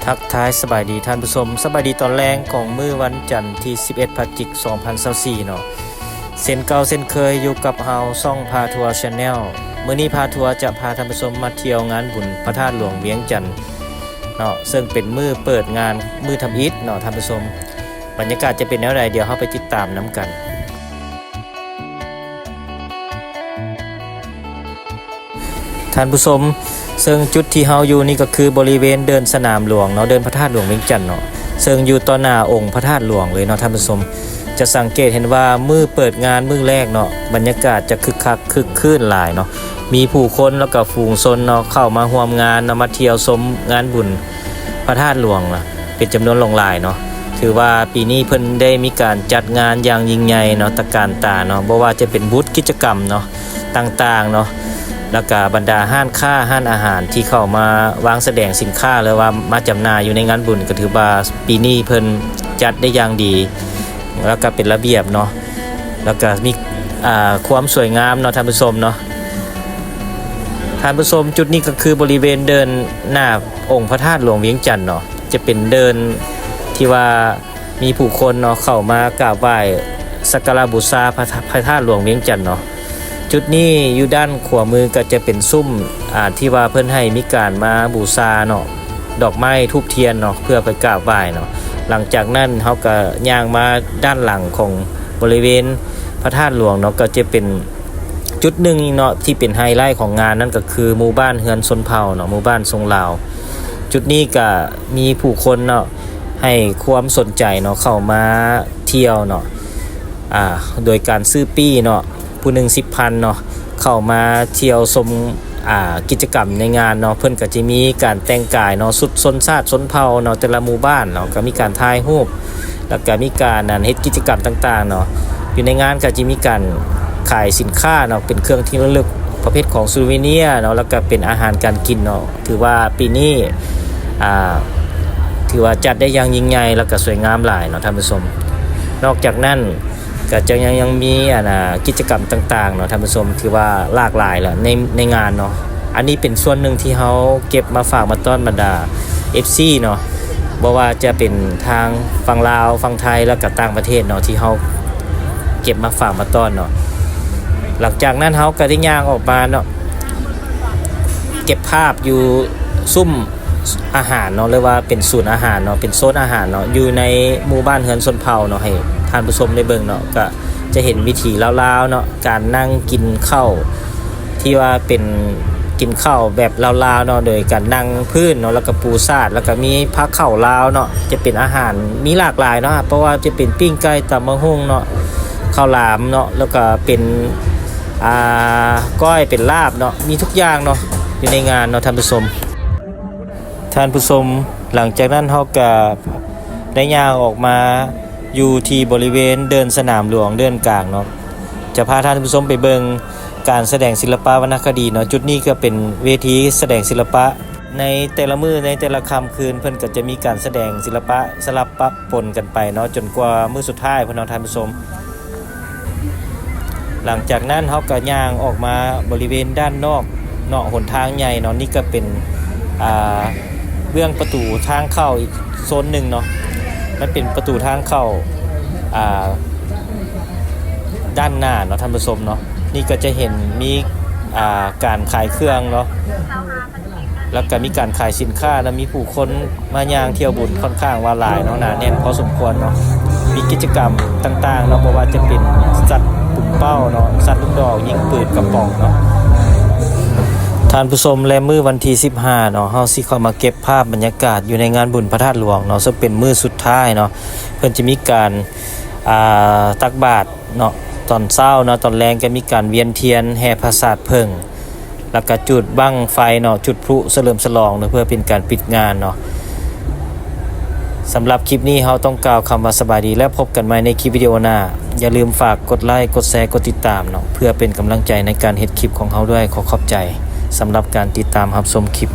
ທັກທາຍສະບາຍດີທ່ານຜູ້ຊົມ, ສະບາຍດີຕອນແລງຂອງມື້ວັນຈັນທີສິບເອັດ ພະຈິກ ສອງພັນຊາວສີ່ເນາະ. ເຊັ່ນເກົ່າເຊັ່ນເຄີຍຢູ່ກັບເຮົາ ຊ່ອງພາທົວ Channel. ມື້ນີ້ພາທົວຈະພາທ່ານຜູ້ຊົມມາທ່ຽວງານບຸນພະທາດຫຼວງວຽງຈັນເນາະ, ເຊິ່ງເປັນມື້ເປີດງານ ມື້ທຳອິດເນາະທ່ານຜູ້ຊົມ. ບັນຍາກາດຈະເປັນແນວໃດ ດຽວເຮົາໄປຕິດຕາມນຳກັນ. ທ່ານຜູ້ຊົມ, ເຊິ່ງຈຸດທີ່ເຮົາຢູ່ນີ້ກໍຄືບໍລິເວນເດີ່ນສະໜາມຫຼວງເນາະ, ເດີ່ນພະທາດຫຼວງວຽງຈັນເນາະ, ເຊິ່ງຢູ່ຕໍ່ໜ້າອົງພະທາດຫຼວງເລີຍເນາະທ່ານຜູ້ຊົມ. ຈະສັງເກດເຫັນວ່າມື້ເປີດງານມື້ແລກເນາະ, ບັນຍາກາດຈະຄຶກຄັກຄຶກຄື້ນຫຼາຍເນາະ, ມີຜູ້ຄົນ ແລ້ວກໍຝູງຊົນເນາະ ເຂົ້າມາຮ່ວມງານເນາະ, ມາທ່ຽວຊົມງານບຸນ ພະທາດຫຼວງນະ ເປັນຈຳນວນຫຼວງຫຼາຍເນາະ. ຖືວ່າປີນີ້ເພິ່ນໄດ້ມີການຈັດງານຢ່າງຍິ່ງໃຫຍ່ເນາະ, ຕະການຕາເນາະ, ບໍ່ວ່າຈະເປັນບູດກິດຈະກຳເນາະ ຕ່າງໆເນາະ, ແລ້ວກະບັນດາຮ້ານຄ້າ ຮ້ານອາຫານທີ່ເຂົ້າມາວາງສະແດງສິນຄ້າ ຫຼືວ່າມາຈຳໜ່າຍຢູ່ໃນງານບຸນ ກໍຖືວ່າປີນີ້ເພິ່ນຈັດໄດ້ຢ່າງດີ ແລ້ວກະເປັນລະບຽບເນາະ, ແລ້ວກະມີ ອ່າ ຄວາມສວຍງາມເນາະທ່ານຜູ້ຊົມເນາະ. ທ່ານຜູ້ຊົມ, ຈຸດນີ້ກໍຄືບໍລິເວນເດີ່ນໜ້າ ອົງພະທາດຫຼວງວຽງຈັນເນາະ, ຈະເປັນເດີ່ນທີ່ວ່າມີຜູ້ຄົນເນາະ ເຂົ້າມາກາບໄຫວ້ສັກກາລະບູຊາພະ ພະທາດຫຼວງວຽງຈັນເນາະ. ຈຸດນີ້ຢູ່ດ້ານຂວາມືກໍຈະເປັນຊຸ້ມ ອ່າ ທີ່ວ່າເພິ່ນໃຫ້ມີການມາບູຊາເນາະ, ດອກໄມ້ທູບທຽນເນາະ ເພື່ອໄປກາບໄຫວ້ເນາະ. ຫຼັງຈາກນັ້ນເຮົາກໍຍ່າງມາດ້ານຫຼັງຂອງບໍລິເວນພະທາດຫຼວງເນາະ, ກໍຈະເປັນ ຈຸດໜຶ່ງເນາະ ທີ່ເປັນໄຮໄລຂອງງານນັ້ນກໍຄືໝູ່ບ້ານເຮືອນຊົນເຜົ່າເນາະ, ໝູ່ບ້ານຊົງລາວ. ຈຸດນີ້ກະມີຜູ້ຄົນເນາະ ໃຫ້ຄວາມສົນໃຈເນາະ ເຂົ້າມາທ່ຽວເນາະ ອ່າ ໂດຍການຊື້ປີ້ເນາະ ຜູ້ໜຶ່ງສິບພັນເນາະ, ເຂົ້າມາທ່ຽວຊົມ ອ່າ ກິດຈະກຳໃນງານເນາະ. ເພິ່ນກໍຈະມີການແຕ່ງກາຍເນາະ ຊຸດຊົນຊາດຊົນເຜົ່າເນາະ ແຕ່ລະໝູ່ບ້ານເນາະ, ກໍມີການຖ່າຍຮູບ ແລ້ວກະມີການ ອັນ ເຮັດກິດຈະກຳຕ່າງໆເນາະ. ຢູ່ໃນງານກະຈະມີການຂາຍສິນຄ້າເນາະ ເປັນເຄື່ອງທີ່ລະລຶກ ປະເພດຂອງຊູເວເນຍເນາະ, ແລ້ວກະເປັນອາຫານການກິນເນາະ. ຖືວ່າປີນີ້ ອ່າ ຖືວ່າຈັດໄດ້ຢ່າງຍິ່ງໃຫຍ່ ແລ້ວກະສວຍງາມຫຼາຍເນາະທ່ານຜູ້ຊົມ. ນອກຈາກນັ້ນ ກະຈະຍັງ ຍັງມີ ອັນ ອ່າ ກິດຈະກຳຕ່າງໆເນາະທ່ານຜູ້ຊົມ, ຖືວ່າຫຼາກຫຼາຍລະໃນ ໃນງານເນາະ. ອັນນີ້ເປັນສ່ວນໜຶ່ງທີ່ເຮົາເກັບມາຝາກມາຕ້ອນບັນດາເອັຟຊີເນາະ, ບໍ່ວ່າຈະເປັນທາງຝັ່ງລາວ ຝັ່ງໄທ ແລ້ວກະຕ່າງປະເທດເນາະ ທີ່ເຮົາເກັບມາຝາກມາຕ້ອນເນາະ. ຫຼັງຈາກນັ້ນເຮົາກະໄດ້ຍ່າງອອກມາເນາະ ເກັບພາບຢູ່ຊຸ້ມ ອາຫານເນາະ ຫຼືວ່າເປັນສູນອາຫານເນາະ ເປັນໂຊນອາຫານເນາະ ຢູ່ໃນໝູ່ບ້ານເຮືອນຊົນເຜົ່າເນາະ ໃຫ້ທ່ານຜູ້ຊົມໄດ້ເບິ່ງເນາະ. ກະຈະເຫັນວິຖີລາວໆເນາະ ການນັ່ງກິນເຂົ້າ ທີ່ວ່າເປັນ ກິນເຂົ້າແບບລາວໆເນາະ ໂດຍການນັ່ງພື້ນເນາະ ແລ້ວກະປູສາດ ແລ້ວກະມີພາເຂົ້າລາວເນາະ. ຈະເປັນອາຫານມີຫຼາກຫຼາຍເນາະ ເພາະວ່າຈະເປັນປີ້ງໄກ່ ຕຳບັກຫຸ່ງເນາະ ເຂົ້າຫຼາມເນາະ ແລ້ວກະເປັນ ອ່າ ກ້ອຍ ເປັນລາບເນາະ ມີທຸກຢ່າງເນາະ ຢູ່ໃນງານເນາະທ່ານຜູ້ຊົມ. ທ່ານຜູ້ຊົມ, ຫຼັງຈາກນັ້ນເຮົາກະໄດ້ຍ່າງອອກມາຢູ່ທີ່ບໍລິເວນເດີ່ນສະໜາມຫຼວງເດີ່ນກາງເນາະ, ຈະພາທ່ານຜູ້ຊົມໄປເບິ່ງການສະແດງສິລະປະວັນນະຄະດີເນາະ. ຈຸດນີ້ກະເປັນເວທີສະແດງສິລະປະ ໃນແຕ່ລະມື້ ໃນແຕ່ລະຄ່ຳຄືນ ເພິ່ນກະຈະມີການສະແດງສິລະປະສະຫຼັບປະປົນກັນໄປເນາະ ຈົນກວ່າມື້ສຸດທ້າຍພຸ້ນເນາະທ່ານຜູ້ຊົມ. ຫຼັງຈາກນັ້ນເຮົາກະຍ່າງອອກມາບໍລິເວນດ້ານນອກເນາະ ຫົນທາງໃຫຍ່ເນາະ. ນີ້ກະເປັນ ອ່າ ເບື້ອງປະຕູທາງເຂົ້າອີກໂຊນໜຶ່ງເນາະ, ມັນເປັນປະຕູທາງເຂົ້າ ອ່າ ດ້ານໜ້າເນາະທ່ານຜູ້ຊົມເນາະ. ນີ້ກະຈະເຫັນມີ ອ່າ ການຂາຍເຄື່ອງເນາະ ແລ້ວກະມີການຂາຍສິນຄ້າ ແລ້ວມີຜູ້ຄົນມາຍ່າງທ່ຽວບຸນຂ້ອນຂ້າງວ່າຫຼາຍເນາະ, ໜາແໜ້ນພໍສົມຄວນເນາະ. ມີກິດຈະກຳຕ່າງໆເນາະ, ບໍ່ວ່າຈະເປັນສັດປຸມເປົ້າເນາະ, ສັດລູກດອກ, ຍິງປືນກະປ໋ອງເນາະ. ທ່ານຜູ້ຊົມ, ແລະ ມື້ວັນທີສິບຫ້າເນາະ, ເຮົາຊິເຂົ້າມາເກັບພາບບັນຍາກາດຢູ່ໃນງານບຸນພະທາດຫຼວງເນາະ, ເຊິ່ງເປັນມື້ສຸດທ້າຍເນາະ. ເພິ່ນຈະມີການ ອ່າ ຕັກບາດເນາະ ຕອນເຊົ້າເນາະ, ຕອນແລງກະມີການວຽນທຽນ, ແຫ່ພາສາດເຜິ້ງ ແລ້ວກະຈູດບັ້ງໄຟເນາະ, ຈຸດພລຸສະເຫຼີມສະຫຼອງເນາະ ເພື່ອເປັນການປິດງານເນາະ. ສຳລັບຄລິບນີ້ເຮົາຕ້ອງກ່າວຄຳວ່າສະບາຍດີ ແລະ ພົບກັນໃໝ່ໃນຄລິບວິດີໂອໜ້າ. ຢ່າລືມຝາກກົດໄລ, ກົດແຊ, ກົດຕິດຕາມເນາະ ເພື່ອເປັນກຳລັງໃຈໃນການເຮັດຄລິບຂອງເຮົາດ້ວຍ. ຂໍຂອບໃຈສຳລັບການຕິດຕາມຮັບຊົມຄລິບ.